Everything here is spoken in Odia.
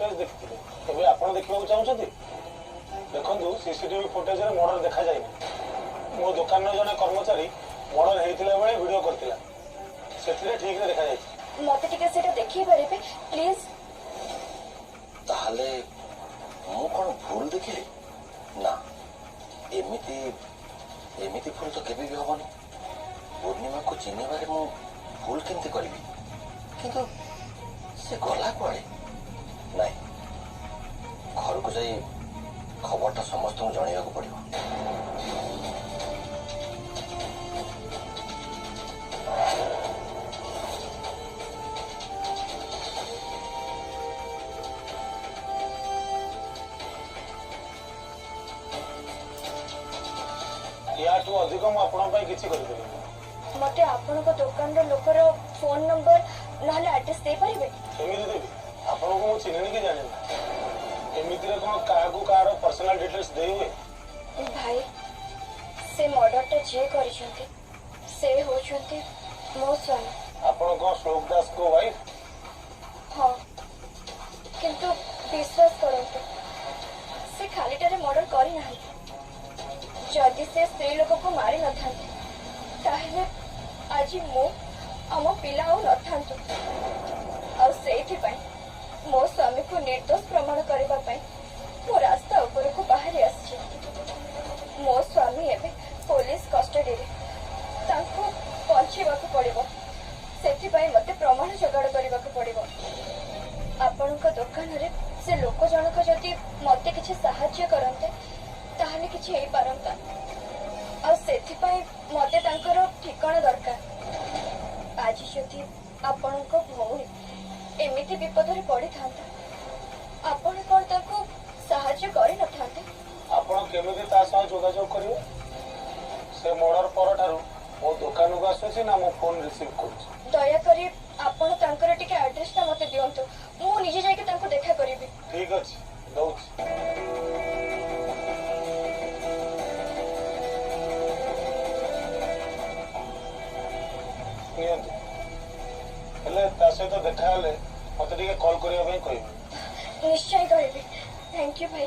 ଫୁଟେଜ ଦେଖିଥିଲେ। ଏବେ ଆପଣ ଦେଖିବାକୁ ଚାହୁଁଛନ୍ତି? ଦେଖନ୍ତୁ, ସିସିଟିଭି ଫୁଟେଜରେ ମର୍ଡର ଦେଖାଯାଇନି। ମୋ ଦୋକାନର ଜଣେ କର୍ମଚାରୀ ମର୍ଡର ହେଇଥିଲା ବେଳେ ଭିଡିଓ କରିଥିଲା, ସେଥିରେ ଠିକରେ ଦେଖାଯାଇଛି। ମତେ ଟିକେ ସେଇଟା ଦେଖେଇ ପାରିବେ ପ୍ଲିଜ? ତାହେଲେ ମୁଁ କଣ ଭୁଲ ଦେଖିଲି? ନା, ଏମିତି ଏମିତି ଭୁଲ ତ କେବେ ବି ହବନି। ପୂର୍ଣ୍ଣିମାକୁ ଚିହ୍ନିବାରେ ମୁଁ ଭୁଲ କେମିତି କରିବି? କିନ୍ତୁ ସେ ଗଲା କୁଆଡେ? ନାଇଁ, ଘରକୁ ଯାଇ ଖବରଟା ସମସ୍ତଙ୍କୁ ଜଣେଇବାକୁ ପଡିବ। ୟାଠୁ ଅଧିକ ମୁଁ ଆପଣଙ୍କ ପାଇଁ କିଛି କରିପାରିବିନି। ମତେ ଆପଣଙ୍କ ଦୋକାନର ଲୋକର ଫୋନ ନମ୍ବର ନହେଲେ ଆଡ୍ରେସ ଦେଇପାରିବେ? କେମିତି ଦେବି? ଆପଣଙ୍କୁ ମୁଁ ଚିହ୍ନିନି କି ଜାଣିନି। ଏମିତିରେ କଣ କାହାକୁ କାହାର ପର୍ସନାଲ ଡିଟେଲ୍ସ ଦେଇ ହୁଏ? ଭାଇ, ସେ ମର୍ଡରଟା ଯିଏ କରିଛନ୍ତି ସେ ହଉଛନ୍ତି ମୋ ସ୍ୱାମୀ। ଆପଣ କଣ ଶ୍ଲୋକ ଦାସଙ୍କ ୱାଇଫ? ହଁ, କିନ୍ତୁ ବିଶ୍ୱାସ କରନ୍ତୁ, ସେ ଖାଲିଟାରେ ମର୍ଡର କରିନାହାନ୍ତି। ଯଦି ସେ ସ୍ତ୍ରୀ ଲୋକକୁ ମାରି ନଥାନ୍ତେ, ତାହେଲେ ଆଜି ମୁଁ ଆମ ପିଲା ଆଉ ନଥାନ୍ତୁ। ଆଉ ସେଇଥିପାଇଁ ମୋ ସ୍ୱାମୀକୁ ନିର୍ଦ୍ଦୋଷ ପ୍ରମାଣ କରିବା ପାଇଁ ମୁଁ ରାସ୍ତା ଉପରକୁ ବାହାରି ଆସିଛି। ମୋ ସ୍ୱାମୀ ଏବେ ପୋଲିସ କଷ୍ଟଡିରେ, ତାଙ୍କୁ ବଞ୍ଚେଇବାକୁ ପଡିବ। ସେଥିପାଇଁ ମତେ ପ୍ରମାଣ ଯୋଗାଡ଼ କରିବାକୁ ପଡିବ। ଆପଣଙ୍କ ଦୋକାନରେ ସେ ଲୋକ ଜଣକ ଯଦି ମତେ କିଛି ସାହାଯ୍ୟ କରନ୍ତେ, ତାହେଲେ କିଛି ହେଇପାରନ୍ତା। ଆଉ ସେଥିପାଇଁ ମତେ ତାଙ୍କର ଠିକଣା ଦରକାର। ଆଜି ଯଦି ଆପଣଙ୍କ ଭଉଣୀ ଏମିତି ବିପଦରେ ପଡିଥାନ୍ତା, ଆପଣ କଣ ତାଙ୍କୁ ସାହାଯ୍ୟ କରିନଥାନ୍ତେ? ଆପଣ କେମିତି ତା ସହ ଯୋଗାଯୋଗ କରିବେ? ସେ ମର୍ଡର ପରଠାରୁ ମୋ ଦୋକାନକୁ ଆସୁଛି ନା ମୋ ଫୋନ ରିସିଭ୍ କରୁଛି। ଦୟାକରି ଆପଣ ତାଙ୍କର ଟିକେ ଆଡ୍ରେସଟା ମତେ ଦିଅନ୍ତୁ, ମୁଁ ନିଜେ ଯାଇକି ତାଙ୍କୁ ଦେଖା କରିବି। ଠିକ ଅଛି, ଦଉଛି। ନିଅନ୍ତୁ। ହେଲେ ତା ସହିତ ଦେଖା ହେଲେ ମତେ ଟିକେ କଲ୍ କରିବା ପାଇଁ କହିବେ। ନିଶ୍ଚୟ କହିବି। Thank you ଭାଇ।